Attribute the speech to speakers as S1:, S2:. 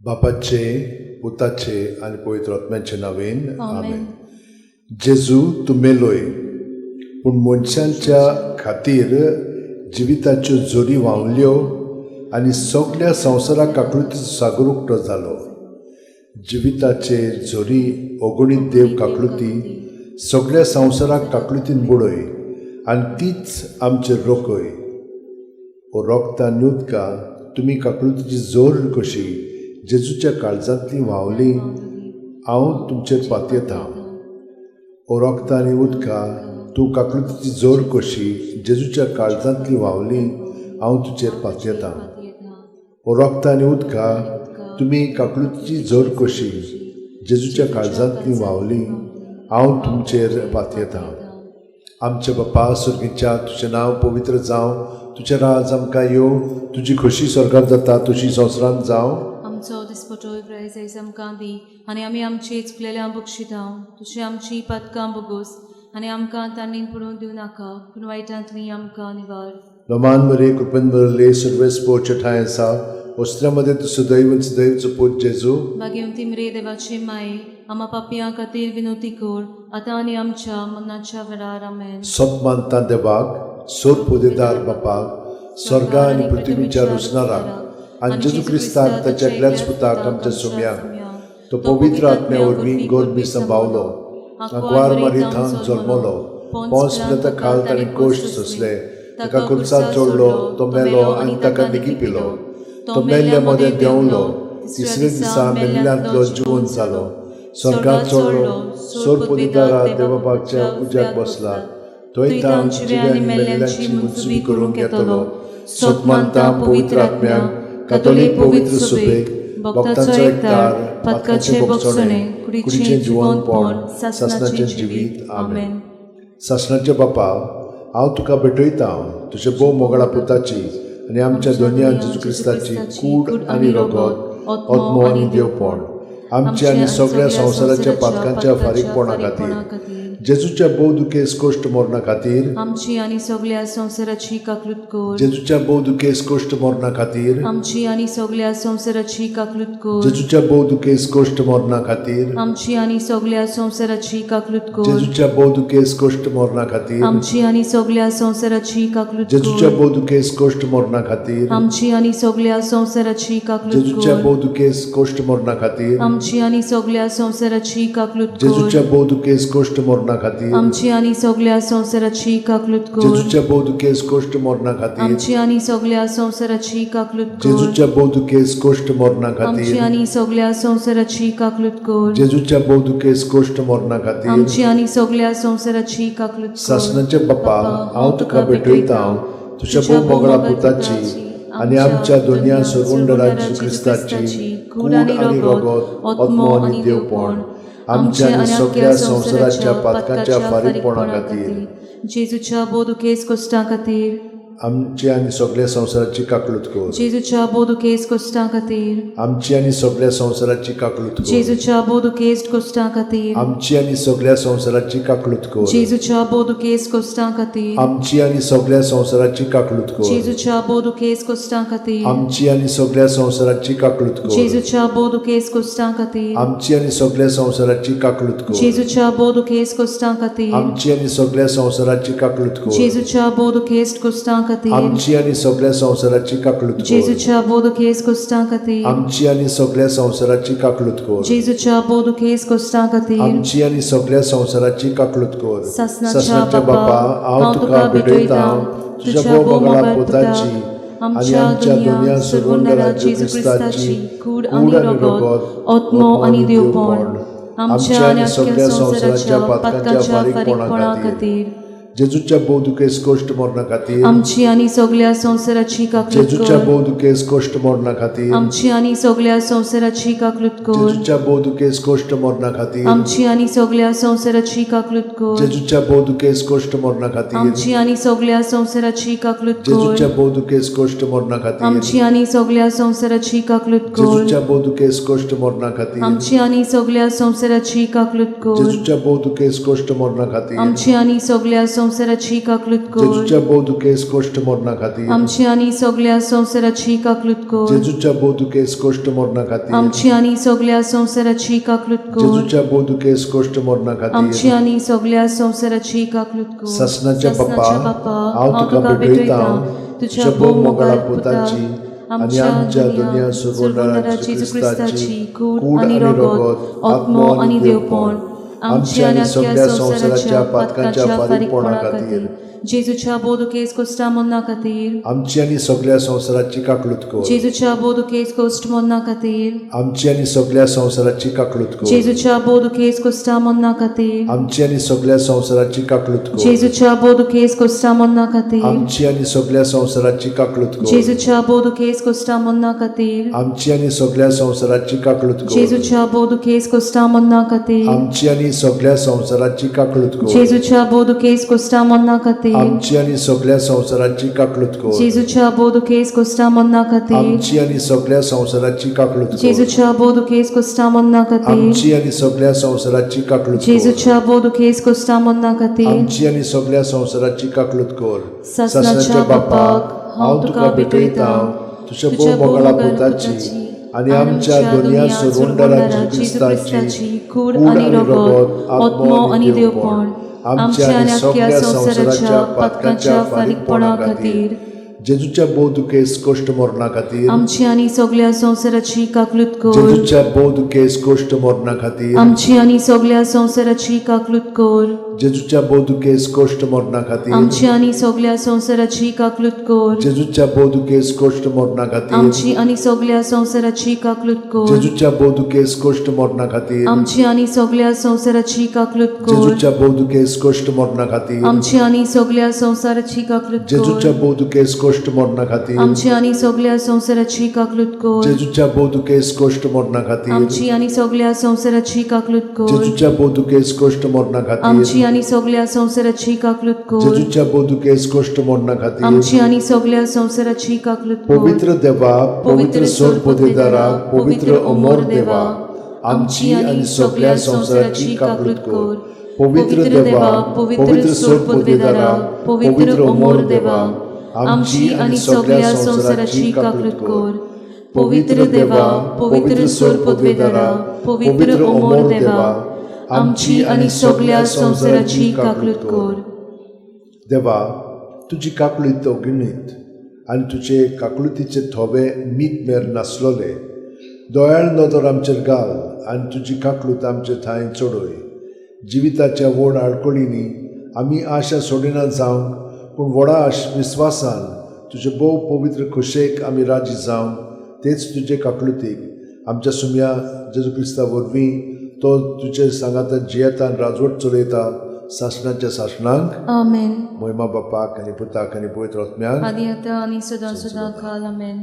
S1: बापाचे, पुताचे आनी पवित्र आत्म्याचे नांवेन आमेन. जेजू तूं मेलोय, पूण मनशांच्या खातीर जिविताच्यो जोरी व्हांवल्यो आनी सगल्या संवसाराक काकळुतीचो सागर उक्तो जालो. जिविताचे झरी अगणीत देव काकळुती सगल्या संवसाराक काकळुतीन बुडय आनी तीच आमचेर रोखय. ओ रोगता आनी उदका तुमी काकळुतीची जोर कशी जेजूच्या काळजांतली व्हांवली, हांव तुमचेर पातयेतां. ओ रोगता आनी उदका तूं काकळुतीची जोर कशी जेजूच्या काळजांतली व्हांवली, हांव तुजेर पातयेतां. ओ रोगता आनी उदका तुमी काकळुतीची जोर कशी जेजूच्या काळजांतली व्हांवली, हांव तुमचेर पातयेतां. आमच्या बापा स्वर्गीच्या, तुजें नांव पवित्र जावं, तुजें राज आमकां येवं, तुजी खोशी स्वर्गात जाता तशी संवसारांत जावं.
S2: आमचो दिसपटो प्रायज आयज आमकां दी आनी आमी आमची चुकलेल्या बक्षितां, तुजी आमची पदकां बोगोस आनी आमकां तांणी पडून दिवं नाका, पूण वायटांतली आमकां निवार.
S1: लोमान मरे कृपेन भरले, सर्वेस पोवचे ठांय आसा, वस्त्रा मदें तूं सदैव सदैवचो पूत जेजू.
S2: भाग्यवंती मरे देवाचे माये, आमा पापयां खातीर विनोती कर, आतां आनी आमच्या मरणाच्या वेळार. आमेन.
S1: सत मानता देवाक, सोर पोदेदार बापाक, स्वर्गा आनी पृथ्वीच्या रोसणाराक आनी जेजू क्रिस्ताक ताच्या एकल्याच पुताक आमच्या सोम्याक, तो पवित्र आत्म्या वरवीं गोरबी संभावलो, आंकवार मारी थावन जल्मलो, पोंस पिलाता खाल ताणें कोश्ट सोंसले, ताका कुर्सार चोडलो, तो मेलो आनी ताका निगी पिलो, तो मेल्ल्या मदें देंवलो, तिसरे दिसा मेल्ल्यांतलो जिवन जालो, स्वर्गात चोडलो, सोर पोदेदारा देवाबागच्या उज्याक बसला, थंय तावन जिव्या आनी मेल्ल्यांची मुनसुबी करूंक येतलो. सत मानता पवित्र आत्म्याक, कातोलीक पवित्र सुबेक, भक्तांचो एकतार, पातकाचें बोगसणें, कुडीचें जिवनपण, सासणाचें जिवीत. आमेन. सासणाचे बापा, हांव तुका भेटयतां तुज्या भोव मोगळा पुताची आनी आमच्या दोनया जेजू क्रिस्ताची कूड आनी रगत, आत्मो आनी देवपण, आमच्या आनी सगळ्या संवसाराच्या पातकांच्या फारीकपणा खातीर, जेजूच्या भोव दुखेस कोश्ट मरणा खातीर,
S2: आमची आनी सगल्या संवसाराची काकलूत कर.
S1: जेजूच्या भोव दुखेस कोश्ट मरणा खातीर,
S2: आमची आनी सगल्या संवसाराची काकलूत कर.
S1: जेजूच्या भोव दुखेस कोश्ट मरणा खातीर,
S2: आमची आनी सगल्या संवसाराची काकलूत कर.
S1: जेजूच्या भोव दुखेस कोश्ट मरणा खातीर,
S2: आमची आनी सगल्या संवसाराची काकलूत
S1: जेजूच्या
S2: कर.
S1: भोव दुखेस कोश्ट मरणा खातीर,
S2: आमची आनी सगल्या संवसाराची काकलूत
S1: जेजूच्या
S2: कर.
S1: भोव दुखेस कोश्ट मरणा खातीर,
S2: आमची आनी सगल्या संवसाराची काकलूत कर.
S1: जेजूच्या भोव दुखेस कोश्ट मरणा खातीर,
S2: आमची आनी सगल्या संवसाराची काकलूत कर.
S1: जेजूच्या भोव दुखेस कोश्ट मरणा खातीर,
S2: आमची आनी सगल्या संवसाराची काकलूत कर.
S1: जेजूच्या भोव दुखेस कोश्ट मरणा
S2: आमची
S1: खातीर,
S2: आनी सगल्या संवसाराची काकलूत कर.
S1: जेजूच्या भोव दुखेस कोश्ट मरणा खातीर,
S2: आमची आनी सगल्या संवसाराची काकलूत कर.
S1: सासणाचे बापा, हांव तुका भेटयतां तुज्या भोव मोगळा पुताची आनी आमच्या दोनया सरवंडरा जेजू क्रिस्ताची कूड आनी रगत, आत्मो आनी देवपण, आमच्या आनी सगल्या संवसाराच्या पातकांच्या फारीकपणा खातीर,
S2: जेजूच्या भोव दुखेस कोश्टां खातीर,
S1: आमची आनी सगल्या संवसाराची काकलूत कर.
S2: जेजूच्या भोव दुखेस कोश्टां खातीर,
S1: आमची आनी सगल्या संवसाराची काकलूत कर.
S2: जेजूच्या भोव दुखेस कोश्टां खातीर,
S1: आमची आनी सगल्या संवसाराची काकलूत कर.
S2: जेजूच्या भोव दुखेस कोश्टां खातीर,
S1: आमची आनी सगल्या संवसाराची काकलूत कर.
S2: जेजूच्या भोव दुखेस कोश्टां खातीर,
S1: आमची आनी सगल्या संवसाराची काकलूत कर.
S2: जेजूच्या भोव दुखेस कोश्टां खातीर,
S1: आमची आनी सगल्या संवसाराची काकलूत कर.
S2: जेजूच्या भोव दुखेस कोश्टां खातीर,
S1: आमची आनी सगल्या संवसाराची काकलूत कर.
S2: जेजूच्या भोव दुखेस कोश्टां खातीर,
S1: आमची आनी सगल्या संवसाराची काकलूत कर.
S2: जेजूच्या भोव दुखेस कोश्टां खातीर,
S1: आमची आनी सगल्या संवसाराची काकलूत कर.
S2: जेजूच्या भोव दुखेस कोश्टां खातीर,
S1: आमची आनी सगल्या संवसाराची काकलूत कर.
S2: सासणाच्या
S1: सासणाच्या बापा, हांव तुका भेटयतां तुज्या भोव मोगळा पुताची आनी आमच्या दोनया सरवंडरा जेजू क्रिस्ताची
S2: कूड आनी रगत, आत्मो आनी देवपण, आमच्या आनी सगल्या संवसाराच्या पातकांच्या फारीकपणा खातीर,
S1: जेजूच्या भोव दुखेस कोश्ट मरणा खातीर,
S2: आमची आनी सगल्या संवसाराची काकलूत
S1: जेजूच्या
S2: कर.
S1: भोव दुखेस कोश्ट मरणा खातीर,
S2: आमची आनी सगल्या संवसाराची काकलूत कर.
S1: जेजूच्या भोव दुखेस कोश्ट मरणा खातीर,
S2: आमची आनी सगल्या संवसाराची काकलूत कर.
S1: जेजूच्या भोव दुखेस कोश्ट मरणा खातीर,
S2: आमची आनी सगल्या संवसाराची काकलूत कर.
S1: जेजूच्या भोव दुखेस कोश्ट मरणा खातीर,
S2: आमची आनी सगल्या संवसाराची काकलूत कर.
S1: जेजूच्या भोव दुखेस कोश्ट मरणा खातीर,
S2: आमची आनी सगल्या संवसाराची काकलूत कर.
S1: जेजूच्या भोव दुखेस कोश्ट मरणा खातीर,
S2: आमची आनी सगल्या संवसाराची काकलूत कर।
S1: जेजूच्या भोव दुखेस कश्ट मरणा खातीर
S2: आमची आनी सगळ्या संवसाराची काकलूत कर।
S1: जेजूच्या भोव दुखेस कश्ट मरणा खातीर
S2: आमची आनी सगळ्या संवसाराची काकलूत कर।
S1: जेजूच्या भोव दुखेस कश्ट मरणा
S2: आमची
S1: खातीर
S2: आनी सगळ्या संवसाराची काकलूत कर।
S1: सासणाच्या बापा, हांव तुका भेटयतां तुझ्या भोव मोगाळा पुताची आनी आमच्या दुनिया सोडवणारा जेजू क्रिस्ताची कूड आनी रगत, आत्मो आनी देवपण आमच्या आनी सगळ्या संवसाराच्या पातकांच्या फारीकपणा खातीर
S2: जेजूच्या भोव दुखेस कोश्टा मरणा खातीर
S1: आमची आनी सगळ्या संवसाराची काकलूत कर।
S2: जेजूच्या भोव दुखेस कोश्ट मरणा खातीर
S1: आमची आनी सगळ्या संवसाराची काकलूत कर।
S2: जेजूच्या भोव दुखेस कोश्टा मरणा खातीर
S1: आमची आनी सगळ्या संवसाराची काकलूत कर।
S2: जेजूच्या भोव दुखेस कोश्टा मरणा खातीर
S1: आमची आनी सगळ्या संवसाराची काकलूत कर।
S2: जेजूच्या भोव दुखेस कोश्टा मरणा खातीर
S1: आमची आनी सगळ्या संवसाराची काकलूत कर।
S2: जेजूच्या भोव दुखेस कोश्टा मरणा खातीर
S1: आमची आनी सगळ्या संवसाराची काकलूत कर।
S2: जेजूच्या भोव दुखेस कोश्टा मरणा खातीर
S1: आमची आनी सगळ्या संवसाराची काकलूत कर।
S2: जेजूच्या भोव दुखेस कोश्टा मरणा खातीर
S1: आमची आनी सगळ्या संवसाराची काकलूत कर।
S2: जेजूच्या भोव दुखेस कोश्टा मरणा खातीर
S1: आमची आनी सगळ्या संवसाराची काकलूत कर।
S2: जेजूच्या भोव दुखेस कोश्टा मरणा खातीर
S1: आमची आनी सगळ्या संवसाराची काकलूत कर।
S2: सासणाच्या बापाक हांव तुका भेटयतां
S1: तुझ्या भोव मोगाळा पुताची आनी आमच्या दुनिया सोडवणारा जेजू क्रिस्ताची
S2: कूड आनी रगत, आत्मो आनी देवपण आमच्या आनी सगळ्या संवसाराच्या पातकांच्या फारीकपणा खातीर
S1: जेजूच्या भोव दुखेस कश्ट मरणा खातीर
S2: आमची आनी सगळ्या संवसाराची काकलूत कर।
S1: जेजूच्या भोव दुखेस कश्ट मरणा खातीर
S2: आमची आनी सगळ्या संवसाराची काकलूत कर।
S1: जेजूच्या भोव दुखेस कश्ट मरणा खातीर
S2: आमची आनी सगळ्या संवसाराची काकलूत कर।
S1: जेजूच्या भोव दुखेस कश्ट मरणा खातीर
S2: आमची आनी सगळ्या संवसाराची काकलूत कर।
S1: जेजूच्या भोव दुखेस कश्ट मरणा खातीर
S2: आमची आनी सगळ्या संवसाराची काकलूत कर।
S1: जेजूच्या भोव दुखेस कश्ट मरणा खातीर
S2: आमची आनी सगळ्या संवसाराची काकलूत कर।
S1: जेजूच्या भोव दुखेस कश्ट मरणा खातीर
S2: आमची आनी सगळ्या संवसाराची काकलूत कर।
S1: जेजूच्या भोव दुखेस कश्ट मरणा खातीर
S2: आमची आनी सगळ्या संवसाराची काकलूत कर।
S1: जेजूच्या भोव दुखेस कश्ट मरणा खातीर
S2: आमची आनी सगळ्या संवसाराची काकलूत कर।
S1: जेजूच्या भोव दुखेस कश्ट मरणा खातीर
S2: आमची आनी सगळ्या संवसाराची काकलूत कर।
S1: पवित्र देवा, पवित्र सोरपदेदारा, पवित्र अमर देवा, आमची आनी सगळ्या संवसाराची काकलूत कर। पवित्र देवा, पवित्र सोरपदेदारा, पवित्र अमर देवा, आमची आनी सगळ्या संवसाराची काकलूत कर।
S2: पवित्र देवा, पवित्र सोरपदेदारा, पवित्र अमर देवा, आमची आनी सगळ्या संवसाराची काकलूत कर।
S1: देवा, तुजी काकलूत अगणीत आनी तुजे काकलुतीचे थोवे मीत मेर नासलोले दयाळ नदर आमचेर घाल आनी तुजी काकलूत आमचे थांय चडय। जिविताच्या व्हड आडखळींनी आमी आशा सोडिना जावंक, पूण व्हडा विस्वासान तुजे भोव पवित्र खोशेक आमी राजी जावंक तेच तुजे काकलुतीक आमच्या सुम्या जेजू क्रिस्ता वरवीं तो तुजे सांगाता जियेता आनी राजवट चलयता सासणाच्या सासणांक।
S2: आमेन।
S1: मोहिमा बापाक आनी पुताक आनी पवित्र आत्म्याक
S2: आदी आतां आनी सदां सदां काल। आमेन।